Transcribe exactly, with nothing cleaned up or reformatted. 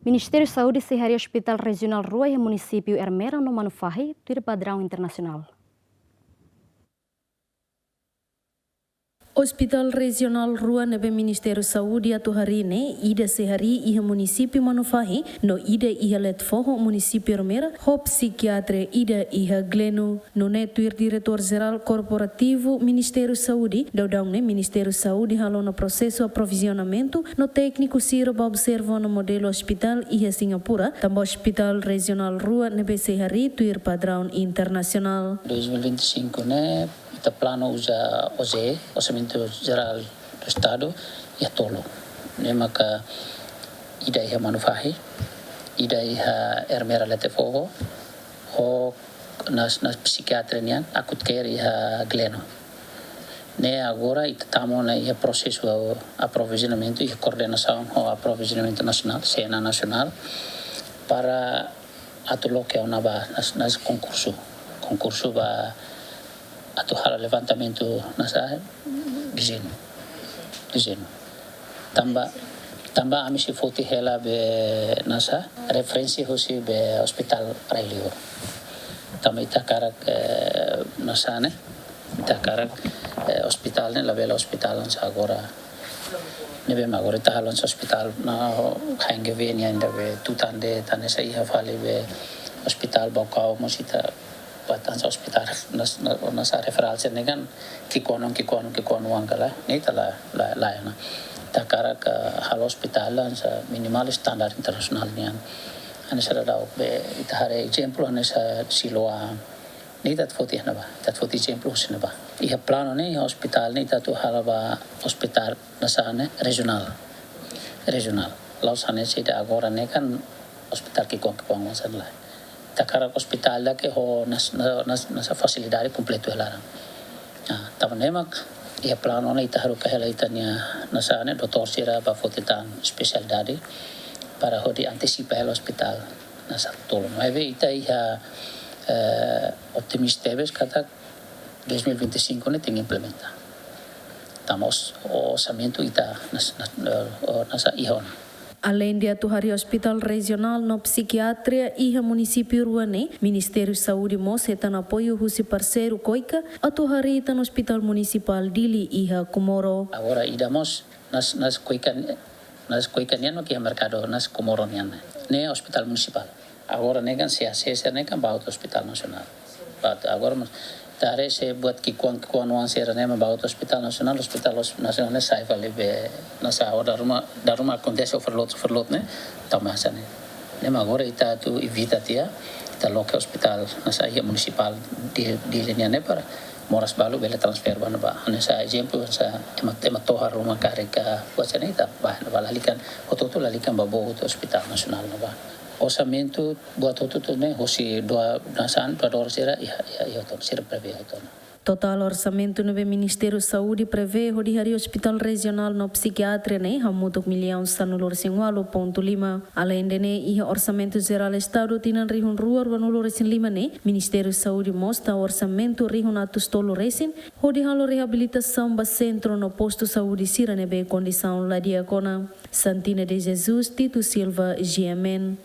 Ministériu Saúde sei harii ospitál rejionál rua iha munisípiu Ermera no Manufahi, tuir padraun internasionál. Ospitál rejionál rua ne'ebé Ministériu Saúde atu harii ne'e, ida sei harii iha munisípiu Manufahi, no ida iha Letefoho, munisípiu Ermera, ho psikiatria ida iha Gleno. Nune'e tuir Diretór Jerál Korporativu Ministériu Saúde, daudaun ne'e Ministériu Saúde halo ona prosesu aprovizionamentu, no tékniku sira ba observa ona modelu ospitál iha Singapura, tanba ospitál rejionál rua ne'ebé sei harii tuir padraun internasionál. Dois mil e vinte e cinco ne'e, ita planu uza O J, Orsamentu Jerál do Estadu, iha tolu. Ne'e maka ida iha Manufahi, ida iha Ermera Letefoho, ho nas, nas psikiatria nian, akute care iha Gleno. Ne'e agora ita tama ona iha prosesu aprovizionamentu, iha koordenasaun ho aprovizionamentu nasionál, SENA nasionál, para atu loke ona ba nas, nas konkursu. Konkursu ba atu halo levantamentu nasa dezeñu. Dezeñu. Tanba, tanba ami sei foti hela be nasa referénsia husi be ospitál rai-li'ur. Tanba ita hakarak, eh, nasa ne'e, ita hakarak, eh, ospitál ne'e labele ospitál hanesan agora. Ne'ebé mak agora ita halo hanesan ospitál na H N G V nian ida be tutan de'it, hanesan iha fali be ospitál Baucau mós ita buat hanesan ospitál nas, na, nasa referál sira ne'e kan ki'ikoan, ki'ikoan, ki'ikoan oan ka lae, ne'e ita la, la, lae ona. Ita hakarak halo ospitál hanesan minimál standar internasionál nian. Hanesan dadauk be ita haree ezemplu hanesan Siloam. Ne'e ita atu foti iha ne'ebá, ita atu foti ezemplu husi ne'ebá. Iha planu ne'e, iha ospitál ne'e ita atu halo ba ospitál nasa ne'e rejionál. Rejionál. La'ós hanesan ida agora ne'e kan ospitál ki'ikoan, ki'ikoan hanesan lae. Ita hakarak ospitál ida ke ho nas, na, nas, nasa fasilidade kompletu hela. Ah, tanba ne'e mak iha planu ne'e ita haruka hela ita-nia nasa ne'e doutór sira ba foti tan espesialidade para hodi antesipa hela ospitál nasa tolu. Maibé ita iha, eh, optimista tebes katak dois mil e vinte e cinco ne'e tenke implementa. Tanba os-, orsamentu ita nas, nas, eh, nasa iha ona. Aleinde atu harii ospitál rejionál no psikiatria iha munisípiu rua ne'e, Ministériu Saúde mós hetan apoiu husi parseiru KOICA atu harii tan ospitál munisipál Dili iha Comoro. Agora ida mós nas, nas KOICA, nas KOICA nian mak iha merkadu, nas Comoro nian ne'e. Ne'e ospitál munisipál. Agora ne'e kan C A C sira ne'e kan ba hotu ospitál nasionál. Ba hotu agora mós ita haree se buat ki'ikoan, ki'ikoan oan sira ne'e mak ba hotu ospitál nasionál, ospitál os-, nasionál ne'e sai fali be nasa agora dala ruma, dala ruma akontese overload, overload ne'e, tanba hanesan ne'e. Ne'e mak agora ita atu evita tiha, ita loke ospitál nasa iha munisipál Di-, Dili nian ne'e para moras balu bele transfer ba ne'ebá. Hanesan ezemplu, hanesan ema, ema tohar ruma karik ka, buat hanesan ne'e ita ba ne'ebá, lalika, hotu-hotu lalika ba ba hotu ospitál nasionál ne'ebá. Orsamentu buat hotu-hotu ne'e husi doa-, nasa doadór sira iha, iha, iha hotu, sira prevee hotu ona. Totál orsamentu ne'ebé Ministériu Saúde prevee hodi harii ospitál rejionál no psikiatria ne'e hamutuk millaun sanulu-resin-ualu pontu lima. Aleinde ne'e, iha Orsamentu Jerál Estadu tinan rihun rua ruanulu-resin-lima ne'e, Ministériu Saúde mós tau orsamentu rihun atus tolu resin, hodi halo reabilitasaun ba sentru no postu saúde sira ne'ebé kondisaun la di'ak ona. Santina de Jesus, Tito Silva, G M N.